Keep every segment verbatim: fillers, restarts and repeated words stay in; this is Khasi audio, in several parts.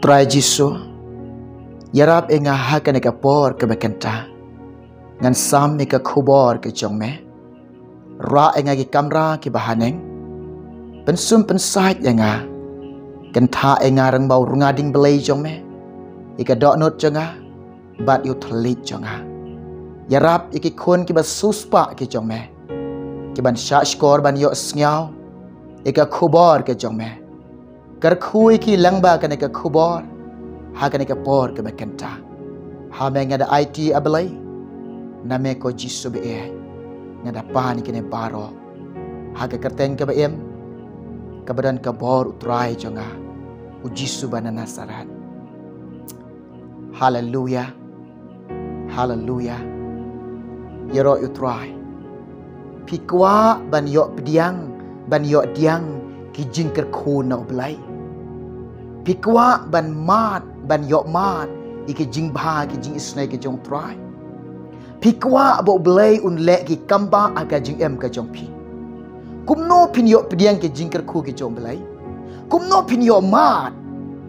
Trai Jisu, ïarap ïa nga ha kane ka por kaba kynta. Ngan sam ïa ka khubor ka jong me. Rah ïa nga ki kamra kiba haneng. Pynsum pynsait ïa nga. Kynthah ïa nga ryngbaw rnga ding blei jong me, ïa ka dohnud jong nga bad ïa u thylliej jong nga. Ïarap ïa ki khun kiba siewspah ki jong me, kiban shah shkor ban ïohsngew ïa ka khubor ka jong me. Kyrkhu ïa ki lyngba kane ka khubor ha kane ka por kaba kynta. Ha me nga da aiti, A Blei. Na me ko Jisu ba-ïeit nga da pan ïa kine baroh. Ha ka kyrteng kaba im, kaba don ka bor U Trai jong nga, U Jisu ba na Nasaret. Haleluya. Haleluya. Ïaroh ïa U Trai. Phi kwah ban ïoh pdiang, ban ïoh pdiang ki jingkyrkhu na U Blei? Phi kwah ban mad, ban ïoh mad ïa ki jingbha, ki jingisynei ki jong U Trai? Phi kwah ba U Blei un leh ki kambah ha ka jingim ka jong phi? Kumno phin ïoh pdiang ki jingkyrkhu ki jong U Blei? Kumno phin ïoh mad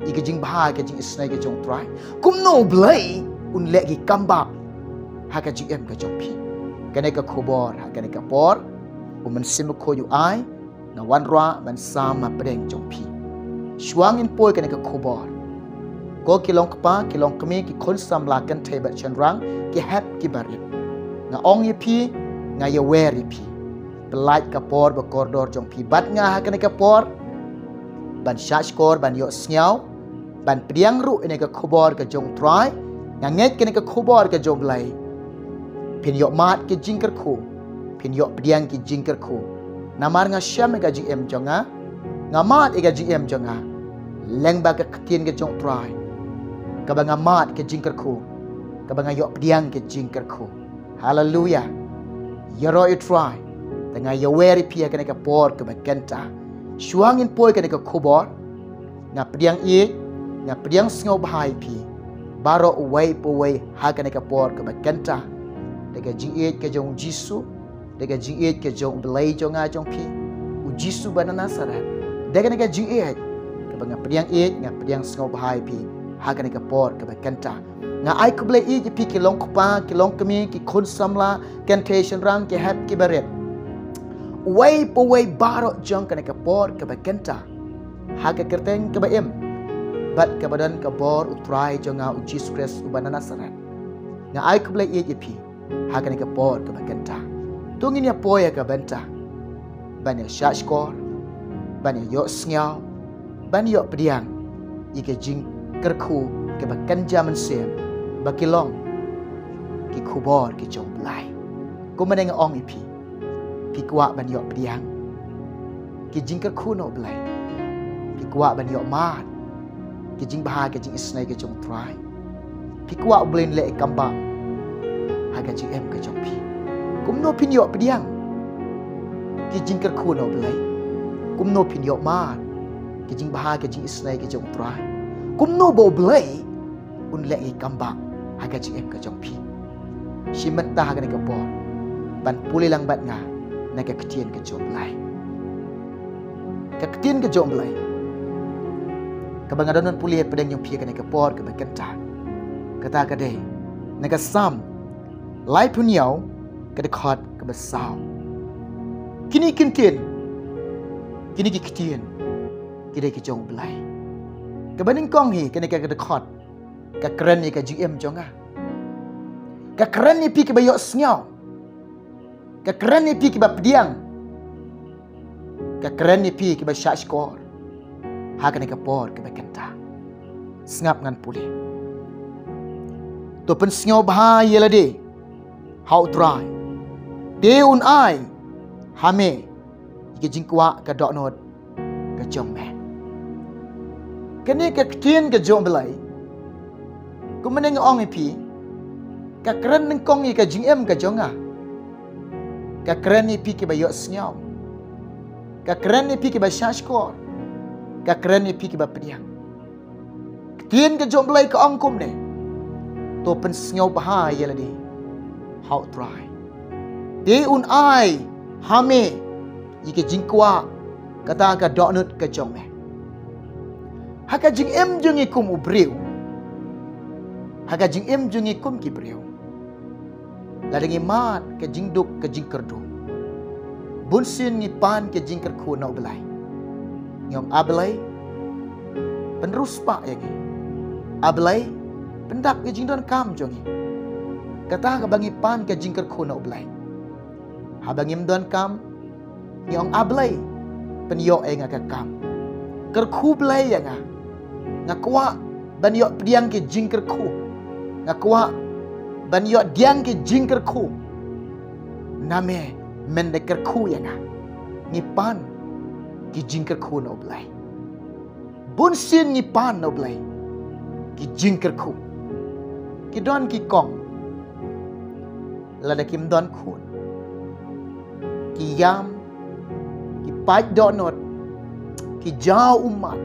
ïa ki jingbha, ki jingisynei ki jong U Trai? Kumno U Blei un leh ki kambah ha ka jingim ka jong phi? Kane ka khubor ha kane ka por U Mynsiem Bakhuid u ai, nga wanrah ban sam ha pdeng jong phi. Shuwa ngin poi kane ka khubor, ko ki long kpa, ki long kmie, ki khun samla, kynthei bad shynrang, ki hep ki barit, nga ong ïa phi, nga ïawer ïa phi. Pyllait ka por ba kordor jong phi bad nga ha kane ka por ban shah shkor, ban ïohsngew, ban pdiang ruh ïa kane ka khubor ka jong U Trai. Nga ngeit kane ka khubor ka jong U Blei phin ïoh mad ki jingkyrkhu, phin ïoh pdiang ki jingkyrkhu. Namar nga shem ïa ka jingim jong nga, nga mad ïa ka jingim jong nga lyngba ka ktien ka jong U Trai, kaba nga mad ki jingkyrkhu, kaba nga ïoh pdiang ki jingkyrkhu. Haleluya. Ïaroh ïa U Trai. Te nga ïawer ïa phi ha kane ka por kaba kynta. Shuwa ngin poi kane ka khubor, nga pdiang ïeit, nga pdiang sngewbha ïa phi baroh uwei pa uwei ha kane ka por kaba kynta. Da ka jingïeit ka jong U Jisu, da ka jingïeit ka jong U Blei jong nga jong phi, U Jisu ba na Nasaret. Da kane ka jingïeit kaba nga pdiang ïeit, nga pdiang sngewbha ïa phi ha kane ka por kaba kynta. Nga ai khublei ïa phi ki long kpa, ki long kmie, ki khun samla, kynthei shynrang, ki hep ki barit, uwei pa uwei baroh jong kane ka por kaba kynta, ha ka kyrteng kaba im bad kaba don ka bor U Trai jong nga U Jisu Khrist uba na Nasaret. Nga ai khublei ïa phi ha kane ka por kaba kynta. To ngin ïa poi ha ka bynta ban ïa shah shkor, ban ïa ïohsngew, ban ïoh pdiang ïa ka jingkyrkhu kaba kynja mynsiem, ba ki long ki khubor ki jong U Blei. Kumne nga ong ïa phi, phi kwah ban ïoh pdiang ki jingkyrkhu na U Blei? Phi kwah ban ïoh mad ki jingbha, ki jingisynei ki jong U Trai? Phi kwah U Blei un leh kambah ha ka jingim ka jong phi? Kumno phin ïoh pdiang ki jingkyrkhu na U Blei? Kumno phin ïoh mad ki jingbha, ki jingisynei ki jong U Trai? Kumno ba U Blei un leh ïa kambah ha ka jingim ka jong phi? Shim bynta ha kane ka por ban pule lang bad nga na ka ktien ka jong U Blei. Ka ktien ka jong U Blei kaba nga don ban pule ha pdeng jong phi ha kane ka por kaba kynta, kata ka dei na ka Salm laiphew hynñiew, ka dkhot kaba saw. Kine ki ktien, kine ki ktien ki dei ki jong U Blei. Kaba nyngkong hi, kane ka dkhot ka kren ïa ka jingim jong nga. Ka kren ïa phi kiba ïohsngew. Ka kren ïa phi kiba pdiang. Ka kren ïa phi kiba shah shkor ha kane ka por kaba kynta. Sngap ngan pule. To pynsngewbha ïa lade ha U Trai, te un ai ha me ïa ka jingkwah ka dohnud ka jong me. Kane ka ktien ka jong U Blei, kumne nga ong ïa phi, ka kren nyngkong ïa ka jingim ka jong nga. Ka kren ïa phi kiba ïohsngew. Ka kren ïa phi kiba shah shkor. Ka kren ïa phi kiba pdiang. Ktien ka jong U Blei ka ong kumne: To pynsngewbha ïa lade ha U Trai, te un ai ha me ïa ka jingkwah kata ka dohnud ka jong me. Ha ka jingim jong ngi kum u briew, ha ka jingim jong ngi kum ki briew, lada ngi mad ka jingduk ka jingkyrduh, bun sien ngi pan ka jingkyrkhu na u Blei. Ngi ong, A Blei, pynriewspah ïa ngi. A Blei, pyndap ka jingdonkam jong ngi. Kata kaba ngi pan ka jingkyrkhu na u Blei. Haba ngim donkam, ngi ong, A Blei, pynïoh ïa nga ka kam. Kyrkhu Blei ïa nga. Nga kwah ban ïoh pdiang ki jingkyrkhu. Nga kwah ban ïoh pdiang ki jingkyrkhu. Namar men da kyrkhu ïa nga. Ngi pan ki jingkyrkhu na u Blei. Bun sien ngi pan na u Blei ki jingkyrkhu. Ki don ki kong, lada kim don khun, ki ïam, ki pait dohnud, ki jaw ummat.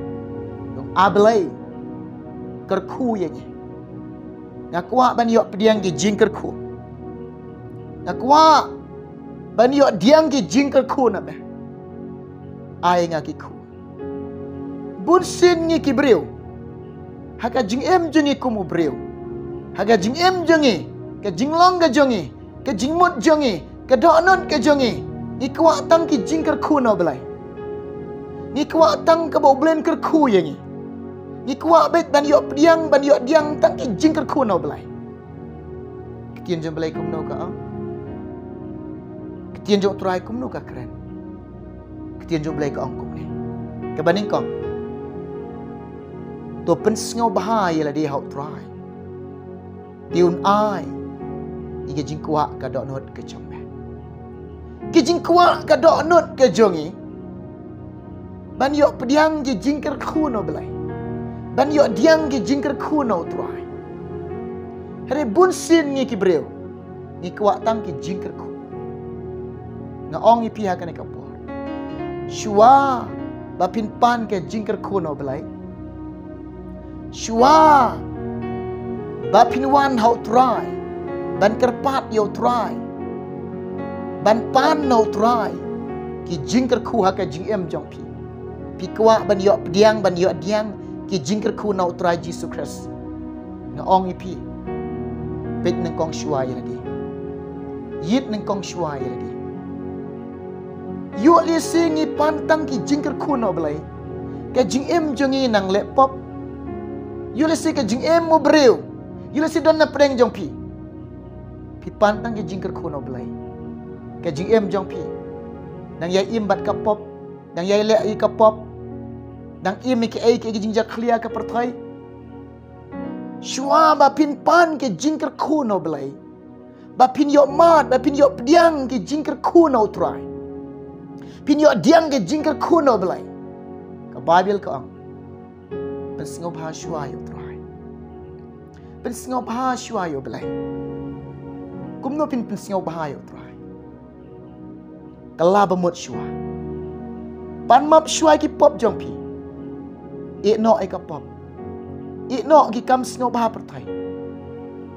Ngi ong, A Blei, kyrkhu ïa ngi. Nga kwah ban ïoh pdiang ki jingkyrkhu. Nga kwah ban ïoh pdiang ki jingkyrkhu na me. Ai nga ki khun. Bun sien ngi ki briew, ha ka jingim jong ngi kum u briew, ha ka jingim jong ngi, ka jinglong ka jong ngi, ka jingmut jong ngi, ka dohnud ka jong ngi, ngi kwah tang ki jingkyrkhu na u Blei. Ngi kwah tang kaba u Blei un kyrkhu ïa ngi. Ngi kwah beit ban ïoh pdiang, ban ïoh pdiang tang ki jingkyrkhu na u Blei. Ka ktien jong u Blei kumno ka ong? Ka ktien jong u Trai kumno ka kren? Ka ktien jong u Blei ka ong kumne. Kaba nyngkong, to pynsngewbha ïa lade ha u Trai. Te un ai ïa ka jingkwah ka dohnud ka jong me. Ka jingkwah ka dohnud ka jong ngi, ban ïoh pdiang ki jingkyrkhu na u Blei, ban ïoh pdiang ki jingkyrkhu na u Trai. Hynrei bun sien ngi ki briew, ngi kwah tang ki jingkyrkhu. Nga ong ïa phi ha kane ka por, shuwa ba phin pan ka jingkyrkhu na u Blei, shuwa ba phin wan ha u Trai, ban kyrpad ïa u Trai, ban pan na u Trai ki jingkyrkhu ha ka jingim jong phi, phi kwah ban ïoh pdiang, ban ïoh pdiang ki jingkyrkhu na u Trai Jisu Khrist. Nga ong ïa phi, peit nyngkong shuwa ïa lade. Ïit nyngkong shuwa ïa lade. Ïoh lehse ngi pan tang ki jingkyrkhu na u Blei, ka jingim jong ngi nang leh pop. Ïoh lehse ka jingim u briew, ïoh lehse don na pdeng jong phi, phi pan tang ki jingkyrkhu na u Blei. Ka jingim jong phi nang ïai im bad ka pop, nang ïai leh ïa ka pop, nang im ïa kiei kiei ki jingjakhlia ka pyrthei. Shuwa ba phin pan ki jingkyrkhu na u Blei, ba phin ïoh mad, ba phin ïoh pdiang ki jingkyrkhu na u Trai, phin ïoh pdiang ki jingkyrkhu na u Blei, ka Baibl ka ong, pynsngewbha shuwa ïa u Trai. Pynsngewbha shuwa ïa u Blei. Kumno phin pynsngewbha ïa u Trai? Ka la ba mut shuwa. Pan map shuwa ki pop jong phi. Ïeh noh ïa ka pop. Ïeh noh ki kam sngewbha pyrthei.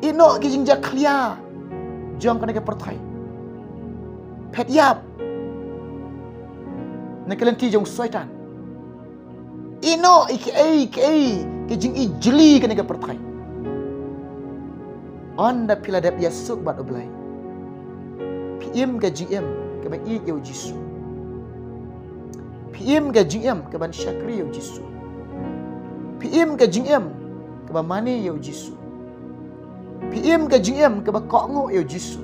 Ïeh noh ki jingjakhlia jong kane ka pyrthei. Phet ïap na ka lynti jong u Soitan. Ïeh noh ïa kiei kiei ki jingijli kane ka pyrthei. Ynda phi la dep ïasuk bad u Blei, phi im ka jingim kaba ïeit ïa u Jisu. Phi im ka jingim kaban shakri ïa u Jisu. Phi im ka jingim kaba mane ïa u Jisu. Phi im ka jingim kaba kohnguh ïa u Jisu.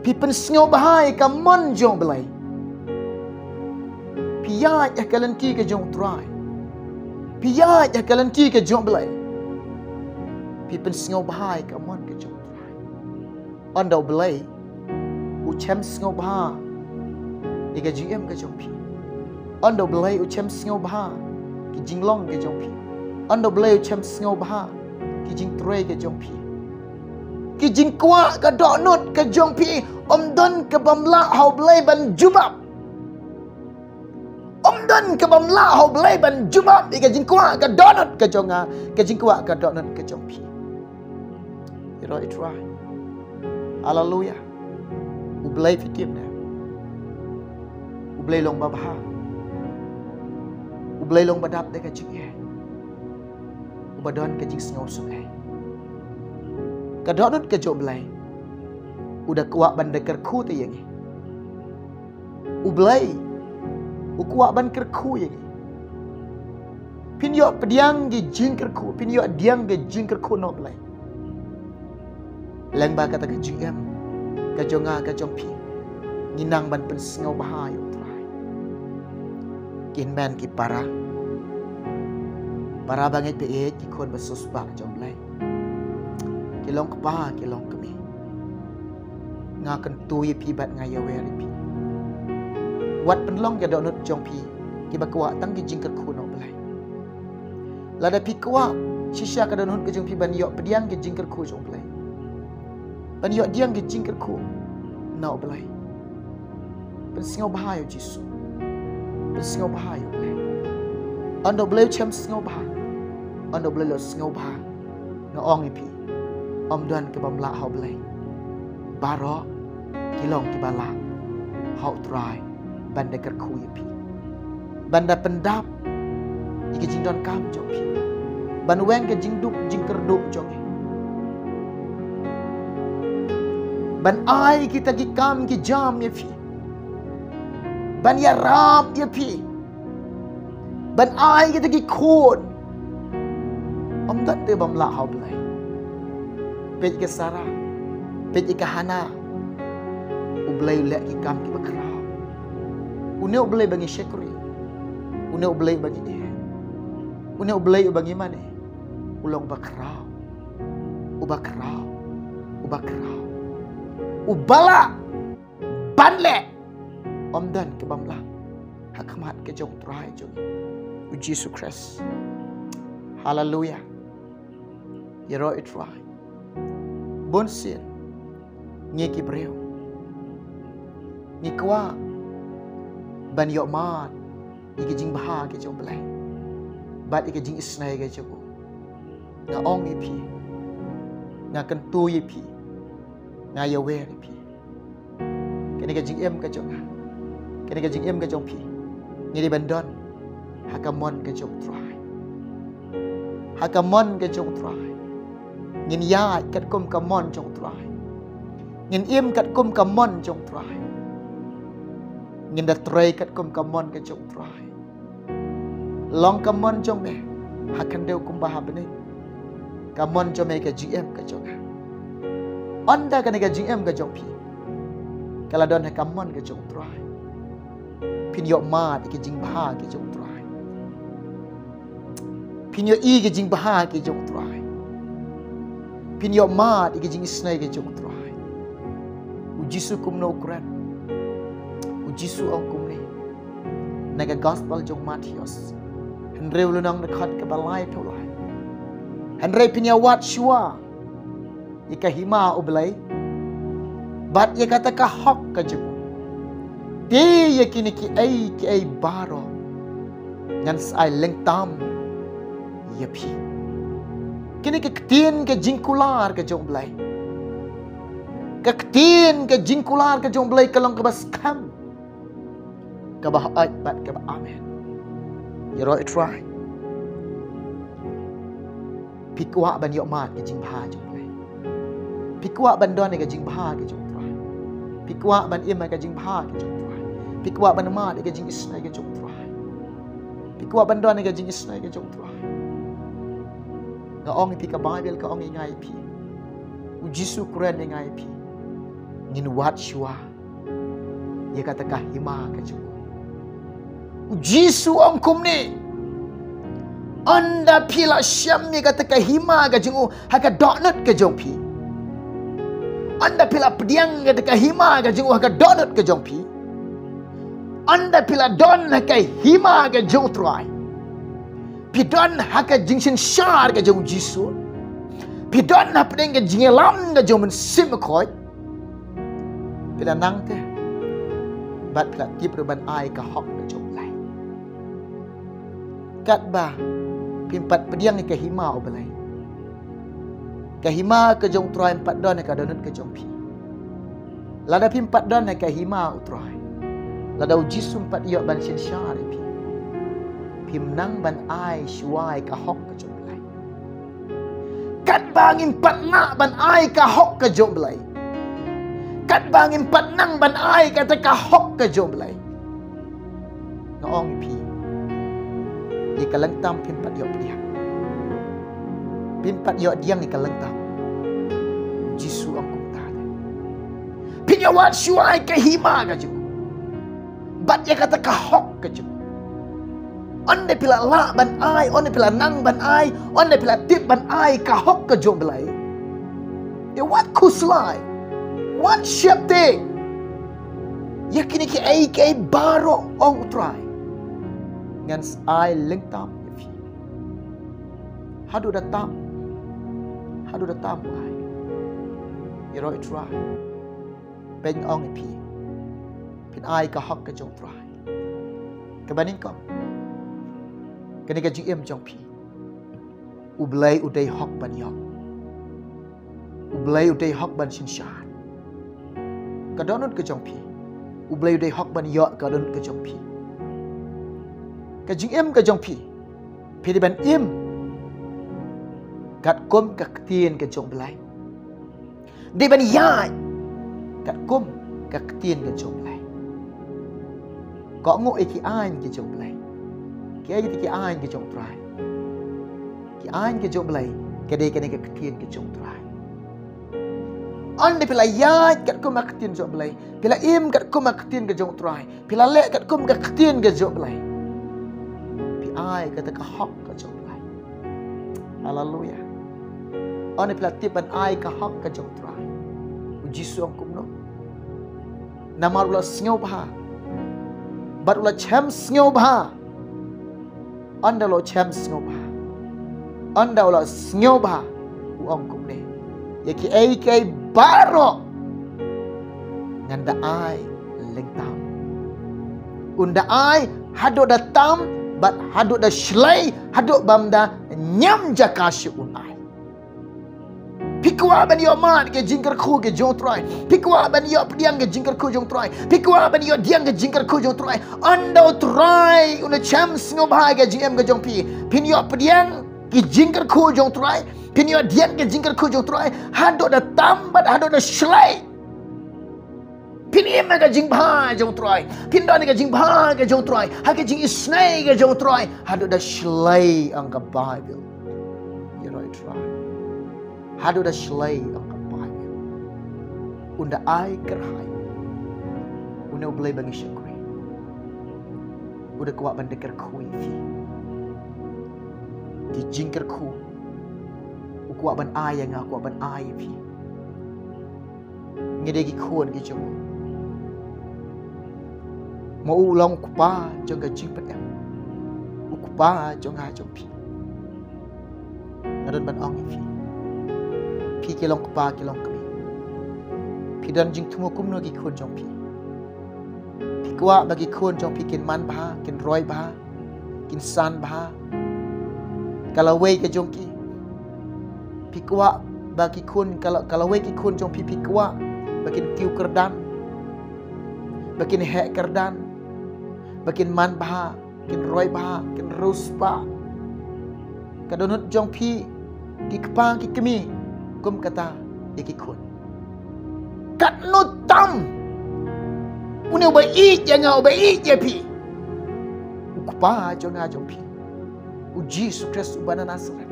Phi pynsngewbha ïa ka mon jong u Blei. Phi ïaid ha ka lynti ka jong u Trai. Phi ïaid ha ka lynti ka jong u Blei. Phi pynsngewbha ïa ka mon ka jong u Trai. Ynda u Blei u shem sngewbha ïa ka jingim ka jong phi. Ynda u Blei u shem sngewbha ki jinglong ka jong phi. Ynda u Blei u shem sngewbha ki jingtrei ka jong phi. Ki jingkwah ka dohnud ka jong phi, ym don ka bym lah ha u Blei ban jubab. Ym don ka bym lah ha u Blei ban jubab ïa ka jingkwah ka dohnud ka jong nga, ka jingkwah ka dohnud ka jong phi. Ïaroh ïa u Trai. Haleluya. U Blei phi tip ne? U Blei long babha. U Blei long ba dap da ka jingeh, uba don ka jingsngewsynei. Ka dohnud ka jong U Blei u da kwah ban da kyrkhu te ïa ngi. U Blei u kwah ban kyrkhu ïa ngi. Phin ïoh pdiang ki jingkyrkhu, phin ïoh pdiang ki jingkyrkhu na U Blei. Lyngba kata ka jingim ka jong nga ka jong phi, ngi nang ban pynsngewbha ïa U Trai. Ki hynmen ki para, para bangeit baieit, ki khun ba sngewsynei jong U Blei, ki long kpa ki long kmie, nga kyntu ïa phi bad nga ïawer ïa phi. Wat pynlong ka dohnud jong phi kiba kwah tang ki jingkyrkhu na U Blei. Lada phi kwah shisha ka dohnud ka jong phi ban ïoh pdiang ki jingkyrkhu jong U Blei, ban ïoh pdiang ki jingkyrkhu na U Blei, pynsngewbha ïa U Jisu. Pynsngewbha ïa U Blei. Ynda U Blei u shem sngewbha, ynda U Blei u sngewbha, nga ong ïa phi, ym don kaba ym lah ha U Blei. Baroh ki long kiba lah ha U Trai ban da kyrkhu ïa phi, ban da pyndap ïa ki jingdonkam jong phi, ban weng ka jingduk jingkyrduh jong ngi, ban ai kita ki kam ki jam ïa phi, ban ïarap ïa phi, ban ai kita ki khun. Ym don te ba ym lah ha U Blei. Peit ka Sarah, peit ka Hannah. U Blei u leh ki kam kiba khraw. Une U Blei ba ngi shakri, une U Blei ba ngi ïeit, une U Blei uba ngi mane, u long uba khraw, uba khraw, uba khraw, uba lah ban leh. Ym don kaba ym lah ha khmat ka jong U Trai jong ngi, U Jisu Khrist. Haleluia. Ïaroh ïa U Trai. Bun sien ngi ki briew ngi kwah ban ïoh mad ïa ki jingbha ki jong U Blei bad ïa ki jingisynei ki jong u. Nga ong ïa phi, nga kyntu ïa phi, nga ïawer ïa phi. Kane ka jingim ka jong nga, kane ka jingim ka jong phi, ngi dei ban don ha ka mon ka jong U Trai. Ha ka mon ka jong U Trai. Ngin ïaid katkum ka mon jong U Trai. Ngin im katkum ka mon jong U Trai. Ngin da trei katkum ka mon ka jong U Trai. Long ka mon jong me ha khyndew kumba ha bneng. Ka mon jong me ka jingim ka jong nga. Ynda kane ka jingim ka jong phi ka la don ha ka mon ka jong U Trai, phin ïoh mad ïa ki jingbha ki jong U Trai. Phin ïoh i ki jingbha ki jong U Trai. Phin ïoh mad ïa ki jingisynei ki jong U Trai. U Jisu kumno u kren? U Jisu ong kumne na ka gospel jong u Mathaios, hynriew lynnong, dkhot kaba laiphew lai: Hynrei phin ïa wad shuwa ïa ka hima U Blei bad ïa kata ka hok ka jong u, te ïa kine kiei kiei baroh ngan sa ai lyngtam ïa phi. Kine ki ktien ka jingkular ka jong U Blei. Ka ktien ka jingkular ka jong U Blei ka long kaba skhem, kaba hooid bad kaba amen. Ïaroh ïa U Trai. Phi kwah ban ïoh mad ïa ka jingbha jong U Blei? Phi kwah ban don ïa ka jingbha ka jong U Trai? Phi kwah ban im ïa ka jingbha ka jong U Trai? Phi kwah ban mad ïa ka jingisynei ka jong U Trai? Phi kwah ban don ïa ka jingisynei ka jong U Trai? Nga ong ïa phi, ka Baibl ka ong ïa nga ïa phi, U Jisu u kren ïa nga ïa phi, ngin wad shuwa ïa kata ka hima ka jong u. U Jisu u ong kumne, ynda phi la shem ïa kata ka hima ka jong u ha ka dohnud ka jong phi, ynda phi la pdiang ïa kata ka hima ka jong u ha ka dohnud ka jong phi, ynda phi la don ha ka hima ka jong U Trai, phi don ha ka jingsynshar ka jong U Jisu, phi don hapdeng ka jingïalam ka jong U Mynsiem Bakhuid, phi la nang te bad phi la tip ruh ban ai ka hok ka jong U Blei. Katba phim pat pdiang ïa ka hima U Blei, ka hima ka jong U Trai ym pat don ha ka dohnud ka jong phi. Lada phim pat don ha ka hima U Trai, lada U Jisu ym pat ïoh ban synshar ïa phi, phim nang ban ai shuwa ïa ka hok ka jong U Blei. Katba ngim pat nang ban ai ka hok ka jong U Blei, katba ngim pat nang ban ai kata ka hok ka jong U Blei, nga ong ïa phi, ïa ka lyngtam phim pat ïoh pdiang. Phim pat ïoh pdiang ïa ka lyngtam. U Jisu u ong kumta. Phin ïoh wad shuwa ïa ka hima ka jong u bad ïa kata ka hok ka jong u. Ynda phi la lah ban ai, ynda phi la nang ban ai, ynda phi la tip ban ai ka hok ka jong U Blei, ïa wat khuslai, wat sheptieng ïa kine kiei kiei baroh, ong U Trai. Ngan sa ai lyngtam ïa phi. Haduh da tam, haduh da tam ai. Ïaroh U Trai. Peit, nga ong ïa phi, phin ai ka hok ka jong U Trai. Kaba nyngkong, kane ka jingim jong phi, U Blei u dei hok ban ïoh. U Blei u dei hok ban synshar. Ka dohnud ka jong phi, U Blei u dei hok ban ïoh ka dohnud ka jong phi. Ka jingim ka jong phi, phi dei ban im katkum ka ktien ka jong U Blei. Dei ban ïaid katkum ka ktien ka jong U Blei. Kohnguh ïa ki aiñ ki jong U Blei. Kiei ki aiñ ki jong U Trai? Ki aiñ ki jong U Blei ka dei kane ka ktien ka jong U Trai. Ynda phi la ïaid katkum ka ktien jong U Blei, phi la im katkum ka ktien ka jong U Trai, phi la leh katkum ka ktien ka jong U Blei, phi ai kata ka hok ka jong U Blei. Haleluia. Ynda phi la tip ban ai ka hok ka jong U Trai, U Jisu u ong kumno? Namar u la sngewbha bad u la shem sngewbha. Ynda u la shem sngewbha, ynda u la sngewbha, u ong kumne: Ïa kiei kiei baroh ngan da ai lyngtam. Un da ai haduh da tam bad haduh da shlei, haduh bam da ñiam jaka shuh un ai. Phi kwah ban ïoh mad ka jingkyrkhu ka jong U Trai? Phi kwah ban ïoh pdiang ka jingkyrkhu jong U Trai? Phi kwah ban ïoh pdiang ka jingkyrkhu jong U Trai? Ynda U Trai un shem sngewbha ka jingim ka jong phi, phin ïoh pdiang ka jingkyrkhu jong U Trai, phin ïoh pdiang ka jingkyrkhu jong U Trai haduh da tam bad haduh da shlei. Phin im ha ka jingbha jong U Trai, phin don ha ka jingbha ka jong U Trai, ha ka jingisynei ka jong U Trai haduh da shlei, ong ka Baibl. Ïaroh U Trai. Haduh da shlei, ong ka Baibl. Un da ai kyrhai. Une U Blei ba ngi shakri, u da kwah ban da kyrkhu ïa phi. Ki jingkyrkhu u kwah ban ai ïa nga, u kwah ban ai ïa phi. Ngi dei ki khun ki jong u. Ma u long u kpa jong ka jingpynim, u kpa jong nga jong phi. Nga don ban ong ïa phi, phi ki long kpa ki long kmie, phi don jingthmu kumno ki khun jong phi? Phi kwah ba ki khun jong phi kin man bha, kin roi bha, kin san bha ka lawei ka jong ki? Phi kwah ba ki khun ka la-, ka lawei ki khun jong phi, phi kwah ba kin kiew kyrdan, ba kin heh kyrdan, ba kin man bha, kin roi bha, kin riewspah? Ka dohnud jong phi ki kpa ki kmie kum kata ïa ki khun. Katno tam une uba ïeit ïa nga, uba ïeit ïa phi, u kpa jong nga jong phi, U Jisu Khrist uba na Nasareth,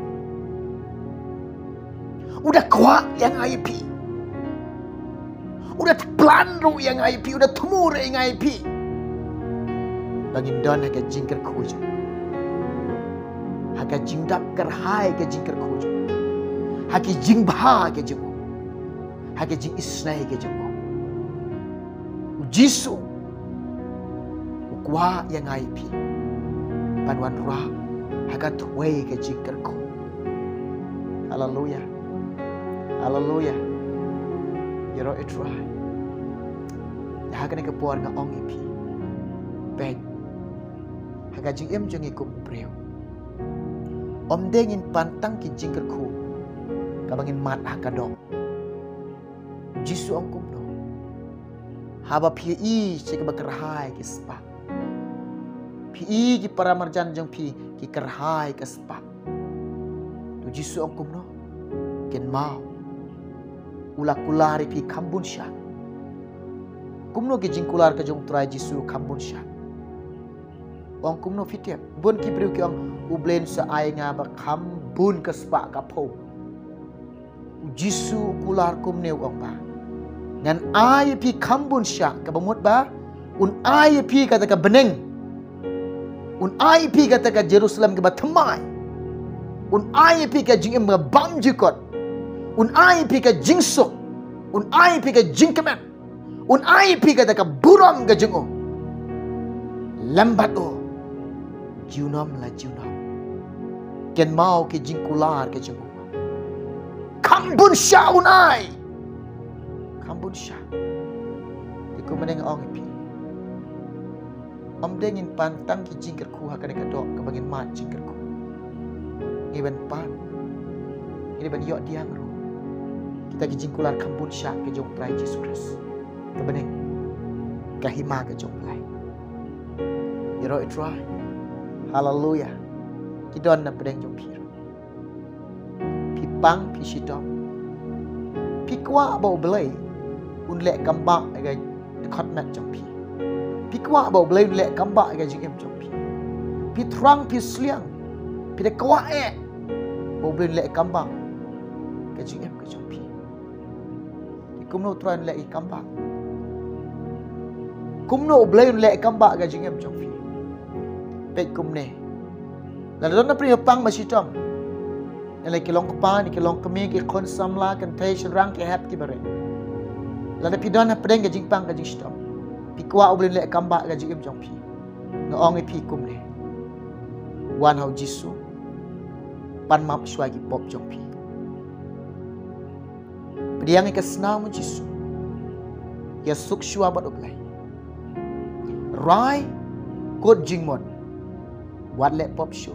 u da kwah ïa nga ïa phi. U da plan ruh ïa nga ïa phi, u da thmu ruh ïa nga ïa phi, ba ngin don ha ka jingkyrkhu jong u, ha ka jingdap kyrhai ka jingkyrkhu jong u, ha ki jingbha ka jong u, ha ka jingisynei ka jong u. U Jisu u kwah ïa nga ïa phi ban wanrah ha ka thwei ka jingkyrkhu. Haleluia. Haleluia. Ïaroh U Trai. Ha kane ka por nga ong ïa phi, peit, ha ka jingim jong ngi kum u briew, ym dei ngin pan tang ki jingkyrkhu kaba ngin mad ha ka doh. U Jisu u ong kumno? Haba phi ïohi sha kaba kyrhai ki spah, Phi i ki para marjan jong phi ki kyrhai ka spah. To Jisu ong kumno? Kynmaw, u la kular ïa phi kham bun shah. Kumno ki jingkular ka jong u Trai Jisu kham bun shah? Ong kumno phi tip? Bun ki briew ki ong, U Blei un sa ai nga ba kham bun ka spah ka phew. U Jisu u kular kumne, u ong ba, ngan ai ïa phi kham bun shah, kaba mut ba un ai ïa phi kata ka bneng. Un ai ïa phi kata ka Jerusalem kaba thymmai. Un ai ïa phi ka jingim kaba bymjukut. Un ai ïa phi ka jingsuk. Un ai ïa phi ka jingkmen. Un ai ïa phi kata ka burom ka jong u. Lem bad u junom la junom. Kynmaw ki jingkular ka jong u. Kham bun shah un ai. Kham bun shah. Te kumne nga ong ïa phi, ym dei ngin pan tang ki jingkyrkhu ha kane ka doh kaba ngin mad jingkyrkhu. Ngi ban pan, ngi ban ïoh diang ruh kita ki jingkular kham bun shah ki jong u Trai Jisu Khrist. Ka bneng, ka hima ka jong u Blei. Ïaroh ïa u Trai. Haleluya. Ki don na pdeng jong phi ruh. Phi pang, phi shitom. Phi kwah ba u Blei un leh kambah ïa ka dkhot met jong phi. Phi kwah ba u Blei un leh kambah ïa ka jingim jong phi. Phi thrang, phi sliang. Phi da kwah eh ba u Blei un leh kambah ïa ka jingim ka jong phi. Te kumno u Trai un leh ïa kambah? Kumno u Blei un leh kambah ïa ka jingim jong phi? Peit kumne. Lada don na pdeng phi pang ba shitom, ne la ki long kpa, ne ki long kmie, ki khun samla, kynthei shynrang, ki hep, ki barit. Lada phi don na pdeng ka jingpang ka jingshitom, phi kwah u Blei un leh kambah ïa ka jingim jong phi, nga ong ïa phi kumne. Wan ha u Jisu. Pan map shuwa ki pop jong phi. Pdiang ïa ka snam u Jisu. Ïasuk shuwa bad u Blei. Rai kut jingmut. Wat leh pop shuh.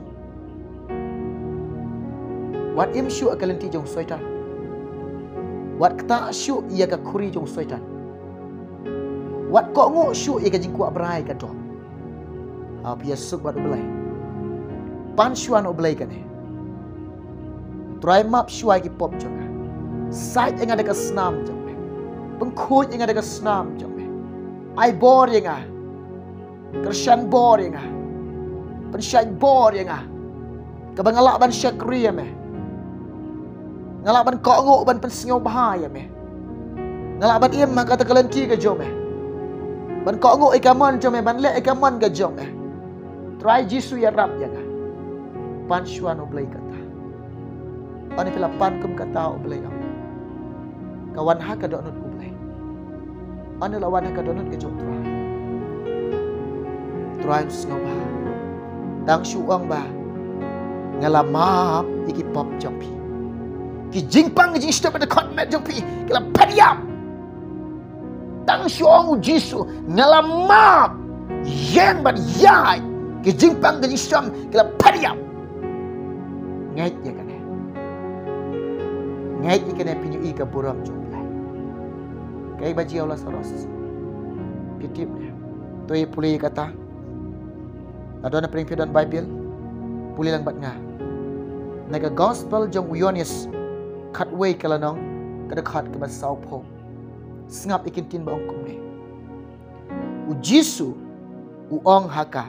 Wat im shuh ïa ka lynti jong u Soitan. Wat ktah shuh ïa ka khuri jong u Soitan. Wat kohnguh shuh ïa ka jingkwah brai ka doh. Ha, phi ïasuk bad u Blei. Pan shuwa na u Blei kane. Trai, map shuwa ïa ki pop jong nga. Sait ïa nga da ka snam jong me. Pynkhuid ïa nga da ka snam jong me. Ai bor ïa nga. Kyrshan bor ïa nga. Pynshait bor ïa nga. Kaba nga lah ban shakri ïa me. Nga lah ban kohnguh ban pynsngewbha ïa me. Nga lah ban im ha kata ka lynti ka jong me. Ban kohnguh ïa ka mon jong me, ban leh ïa ka mon ka jong me. Trai Jisu, ïarap ïa nga. Pan shuwa na u Blei kata. Ynda phi la pan kum kata, u Blei ong, ka wan ha ka dohnud u Blei. Ynda la wan ha ka dohnud ka jong u Trai, u Trai un sngewbha. Tang shu ong ba, nga la map ïa ki pop jong phi. Ki jingpang, ki jingshitom, ka dkhot met jong phi ki la phet ïap. Tang shu ong u Jisu, nga la map. Ïeng bad ïaid. Ki jingpang, ki jingshitom ki la phet ïap. Ngeit ïa kane. Ngeit ïa kane, phin ïohi ka burom jong u Blei. Kaei ba jia u Lasaros? Phi tip ne? To ïa pule ïa kata. Lada don na pdeng phi don Baibl, pule lang bad nga. Na ka Gospel jong u Ïoannis, khatwei ka lynnong, ka dkhot kaba sawphew. Sngap ïa ki ktien ba ong kumne. U Jisu u ong ha ka,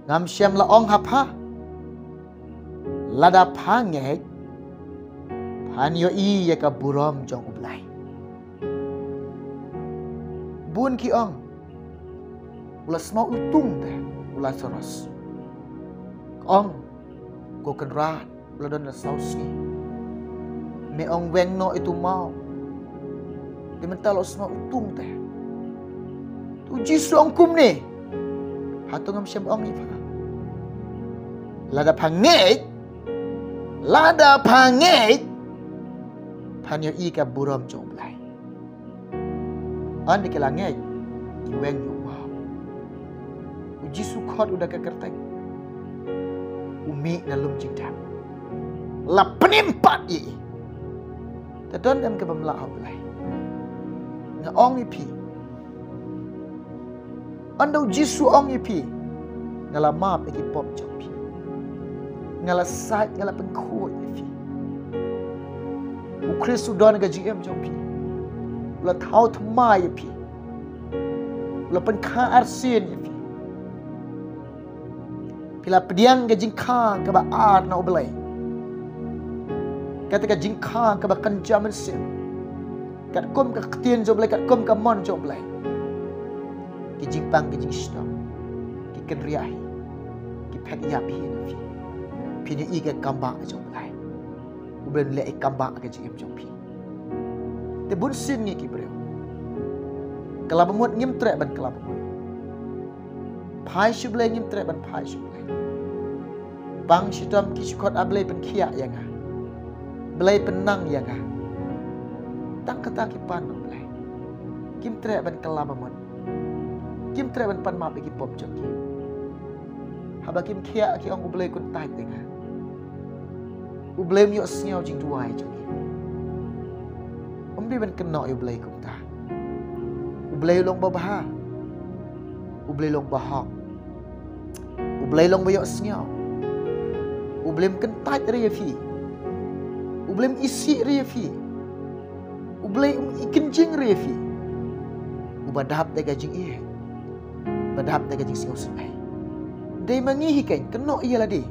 ngam shym la ong ha pha, lada pha ngeit, phan ïohi ïa ka burom jong u Blei. Bun ki ong, u la smaw u tung te u Lasaros. Ong, ko Kynrad, la don la saw sngi. Me ong weng noh ïa uto u maw. Te mynta la smaw u tung te. Te u Jisu ong kumne. Hato ngam shym ong ïa pha, lada pha ngeit, lada pha ngeit, phan ïohi ka burom jong u Blei. Ynda ki la ngeit, i weng ïa u maw. U Jisu khot u da ka kyrteng. U mih na lum jingdep. La pynim pat ïa i. Te don em kaba ym lah ha u Blei? Nga ong ïa phi, ynda u Jisu ong ïa phi, Nga la map ïa ki pop jong phi. Nga la sait, nga la pynkhuid ïa phi. U Khrist u don ha ka jingim jong phi. U la thaw thymmai ïa phi. U la pynkha arsien ïa phi. Phi la pdiang ka jingkha kaba ar na U Blei. Kata ka jingkha kaba kynja mynsiem. Katkum ka ktien jong U Blei, katkum ka mon jong U Blei. Ki jingpang, ki jingshitom, ki kynriah hi, ki phet ïap hi na phi. Phin ïohi ka kambah jong U Blei. U Blei un leh ïa ka kambah ha ka jingim jong phi. Te bun sien ngi ki briew, kylla ba mut ngim treh ban kylla ba mut. Phai sha U Blei ngim treh ban phai sha U Blei. Pang shitom ki shu khot, A Blei pynkhiah ïa nga, Blei pynnang ïa nga. Tang kata ki pan na U Blei. Kim treh ban kylla ba mut. Kim treh ban pan map ïa ki pop jong ki. Haba kim khiah ki ong, U Blei kyntait ïa nga. U Blei um ïohsngew jingduwai jong ngi. Um dei ban kynnoh ïa U Blei kumta. U Blei u long ba bha. U Blei u long ba hok. U Blei u long ba ïohsngew. U Blei um kyntait re ïa phi. U Blei um isih re ïa phi. U Blei um i kynjing re ïa phi. Uba dap da ka jingïeit, ba dap da ka jingsngewsynei. Dei ma ngi hi keiñ, kynnoh ïa lade.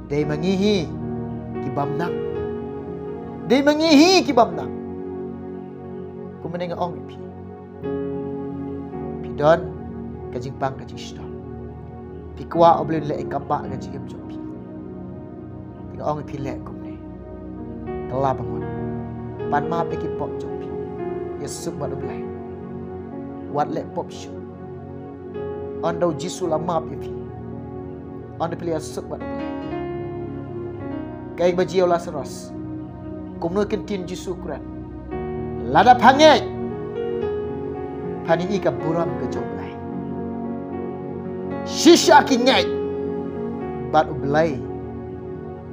Dei ma ngi hi ki bym nang. Dei ma ngi hi ki bym nang. Kumne nga ong ïa phi. Phi don ka jingpang ka jingshitom. Phi kwah U Blei un leh ïa ka kambah ha ka jingim jong phi. Te nga ong ïa phi, leh kumne. Kylla ba mut. Pan map ïa ki pop jong phi. Ïasuk bad U Blei. Wat leh pop shuh. Ynda U Jisu u la map ïa phi, ynda phi la ïasuk bad U Blei. Kaei ba jia u Lasaros? Kumno kin ktien Jisu kren? Lada pha ngeit, phan ïohi ka burom ka jong U Blei. Shisha ki ngeit bad U Blei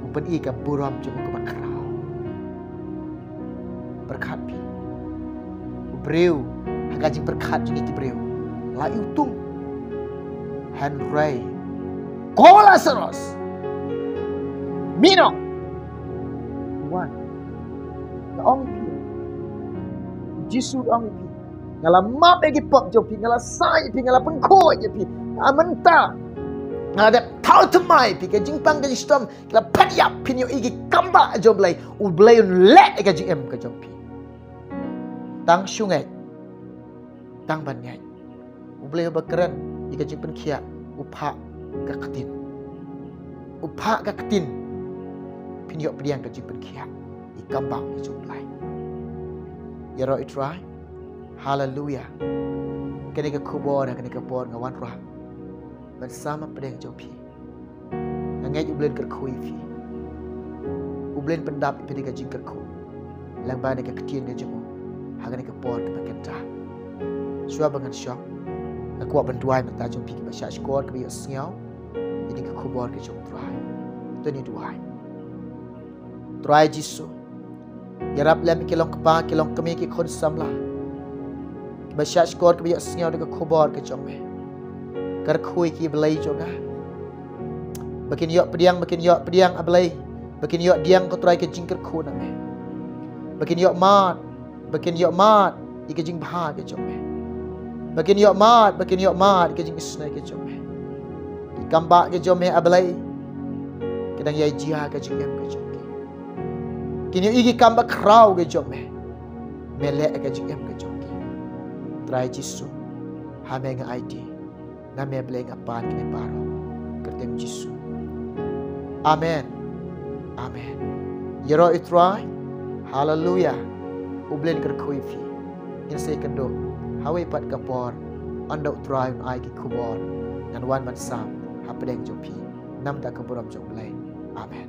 u pyni ka burom jong u kaba khraw. Pyrkhat phi, u briew, ha ka jingpyrkhat jong ngi ki briew, la iwtung. Hynrei ko Lasaros, mih noh. Wan. Nga ong ïa phi, Jisu u ong ïa phi, nga la map ïa ki pop jong phi, nga la sait ïa phi, nga la pynkhuid ïa phi. Mynta nga la dep thaw thymmai ïa phi, ka jingpang ka jingshitom ka la phet ïap, phin ïohi ki kambah jong U Blei. U Blei un leh ïa ka jingim ka jong phi. Tang shu ngeit, tang ban ngeit. U Blei uba kren ïa ka jingpynkhiah, u phah ka ktien. U phah ka ktien. Phin ïoh pdiang ka jingpynkhiah, ïa ka kambah ka jong U Blei. Ïaroh ïa U Trai. Haleluia. Kane ka khubor, kane ka por nga wanrah ban sam hapdeng jong phi. Nga ngeit U Blei un kyrkhu ïa phi. U Blei un pyndap ïa phi da ka jingkyrkhu lyngba kane ka ktien ka jong u ha kane ka por kaba kynta. Shuwa ba ngan shong, nga kwah ban duwai mynta jong phi kiba shah shkor, kiba ïohsngew ïa kane ka khubor ka jong U Trai. To ngin duwai. Trai Jisu, ïarap lem ïa ki long kpa, ki long kmie, ki khun samla kiba shah shkor, kiba ïohsngew da ka khubor ka jong me. Kyrkhu ïa ki, Blei jong nga, ba kin ïoh pdiang, ba kin ïoh pdiang, A Blei, ba kin ïoh pdiang, ko Trai, ka jingkyrkhu na me. Ba kin ïoh mad, ba kin ïoh mad ïa ka jingbha ka jong me. Ba kin ïoh mad, ba kin ïoh mad ïa ka jingisynei ka jong me. Ki kambah ka jong me, A Blei, ki dang ïai jia ha ka jingim ka jong ki. Kin ïohi ki kam bakhraw ka jong me. Me leh ïa ka jingim ka jong ki. Trai Jisu, ha me nga aiti. Na me, Blei, nga pan kine baroh. Kyrteng Jisu. Amen. Amen. Ïaroh ïa U Trai. Haleluia. U Blei un kyrkhu ïa phi. Ngin sa ïakynduh ha kawei pat ka por, ynda U Trai un ai ki khubor. Ngan wan ban sam hapdeng jong phi. Namar ka burom jong U Blei. Amen.